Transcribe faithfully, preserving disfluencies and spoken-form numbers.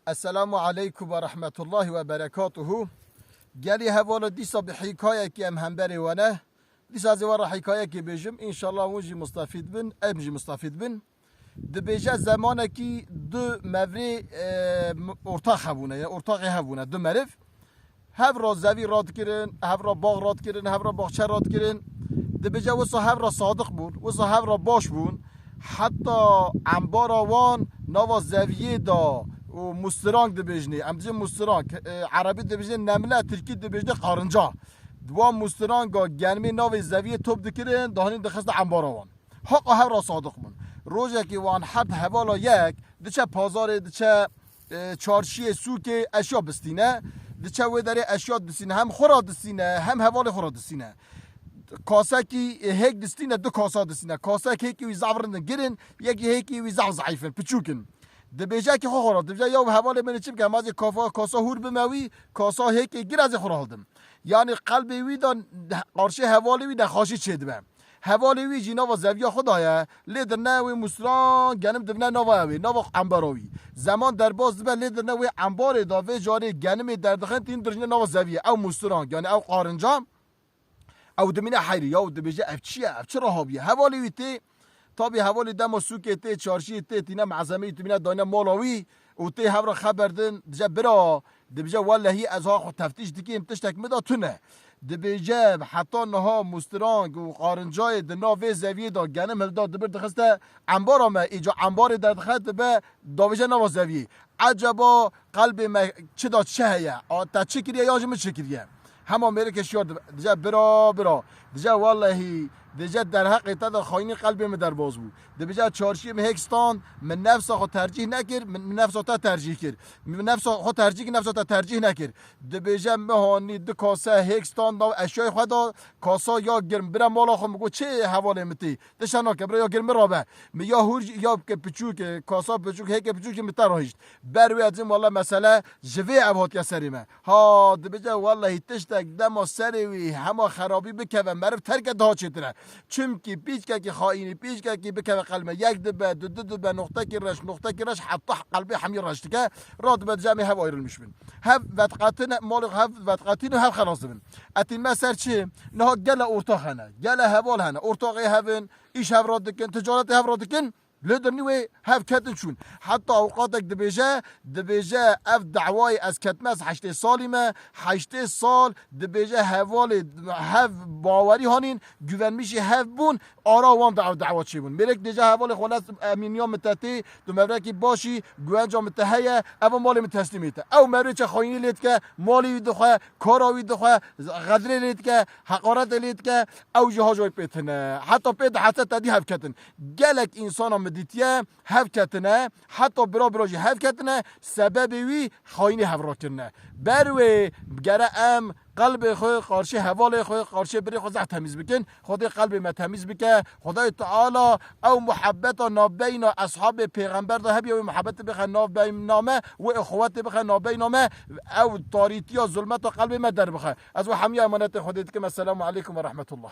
Esselamu aleykum ve rahmetullahi ve berekatuhu. Gelî hevala dîsa bi hîkayekî em hemberê we ne. Dîsa ez ê we re hîkayekê bêjim. Înşallah hûn jî mustafîd bin, em jî mustafîd bin. Dibêje zemanekî du mevrê, e, m-, ortax hebûne, ya ortaxê hebûne, du meriv. Hev ra zevî radikirin, hev ra bax radikirin, hev ra baxçe radikirin. Dibêje wisa hev ra sadiq bûn, wisa hev ra baş bûn. Heta embara wan nava zeviyê da û mustirang dibêjinê. Em dibêjin mustirang, e, erebî dibêjinê nemle, tirkî dibêjinê qarınca. Di wan mustiranga genimê navê zeviyê top dikirin, dahanî dixistin embara wan. Haqa hev ra sadiq bûn. Rojekê wan heft hevala yek diçe pazarê, diçe, e, çarşiyê, sûkê eşya bistîne. Diçe wê derê eşya distîne. Hem xwe ra distîne, hem hevalê xwe ra distîne. Kasekî, e, hêk distîne, du kasa distîne. Kasek hêkî wî zaf rind in, girin, yekî hêkî wî zaf zayîf in, piçûk in. Dibêje ki xwe xwe ra, dibêje, "Ya hevalê min, çi bikim, ez ê kafa, kasa hûr bime wî, kasa hêkê gir ez ê xwe ra hildim." Yanî qelbê wî de qarşê hevalê wî nexaşî çêdibe. Hevalê wî jî nava zeviya xwe daye, lê dirne wê mûstiran genim dibine nava wê, nava embara wî. Zeman derbas dibe, lê dirne wê embarê da vê carê genimê derdixin tîn dirjine nava zeviyê. Ew mûstiran, yanî ew qarinca, ew dimîne heyrî, ya dibêje, "Ev çi ye? Ev çi rahabiye?" Hevalê wî tê, tabî hevalê dema sûkê tê, çarşiyê tê, tîne malzemeyê tîne dayne mala wî û tê hev re xeber din, dije, "Bira," Dibêje, "Wellehî ez ha xwe teftîş dikêm, tiştek min da tune." Dibêje, "Heta niha mûstirang û qarincayê di nav vê zeviyê de genim hilda dibir dixiste embara me, îca embarê derdixetibe davêje nava zeviyê. Eceba qelbê me çi da çi heye? A, te çi kiriye yan jî min çi kiriye?" Hema mêrikê şiyar dibe. Dije, "Bira, bira." Dije, "Wellehî," dije, "derheqê te de xayînî qelbê min derbaz bû." Dibêje, "Çarşiyê min hêk stand, min nefsa xwe tercîh nekir, min, min nefsa te tercîh kir." Min nefsa xwe tercîh kir, nefsa te tercîh nekir. Dibêje, "Min hanî du kase hêk stand da û eşyayê xwe da, kasa ya girm bire mala xwe, min got, 'Çi hevalê min tê? Tişta nake, bira ya girm min rabe.' Min ya hûr jî, ya bike piçûk, kasa piçûk, hêkê piçûk jî min te rahişt. Ber wê ez dibêjim, wele mesele ji vê ev hatiye serê me." Ha, dibêje, "Wellehî tiştek dema serê wî hema xerabî bikeve, meriv terke daha çêtir e. Çimkî pîçkekî xayînî, pîçkekî bikeve qelme, yek dibe, du, du dibe, noxtekî reş, noxtekî reş, heta qelbê hemî reş dike, radibe dije em ê hev ayrılmış bin. Hev vetqetine, malê hev vetqetîn û hev xelas dibin." Etîn me ser çi? Niha gele ortax hene, gele heval hene, ortaxê hev in, îş hev ra dikin, ticaretê hev ra dikin, Lê dirnî wê hev ketin çûn. Heta awqatek dibêje, dibêje, "Ev dawayê ez ketime, ez heştê salî me, heştê sal," dibêje, "hevalê hev bawerî hanîn, güvenmişî hev bûn, ara wan da ev dawa çêbûn." Mêrek dêje, "Hevalê xwe, ez emîniya min te tê, tu mevrekî başî, güvenca min te heye, eva malê min teslîmê te." Ew merê çe xayînî lê dike, malê wî dixwe, kara wî dixwe, xedrê lê dike, heqaretê lê dike, ew jî hajoy pê tine. Heta pê dihese te dî hev ketin. Gelek însana min dîtiye hev ketine, heta bira bira jî hev ketine, sebebê wî xayînî hev rakirine. Ber wê gere em qelbê xwe qarşî hevalê xwe, qarşî birê xwe zehf temîz bikin. Xwedê qelbê me temîz bike. Xwedayê Teala ew muhebbeta navbeyna eshabê pêxember de hebiye, wê muhebbetê bixe navbeyna me, wê exwetê bixe navbeyna me, ew tarîtiya, zulmeta qelbê me derbixe. Ez we hemiya emanetê Xwedê dikim. Esselamu aleykum ve rahmetullah.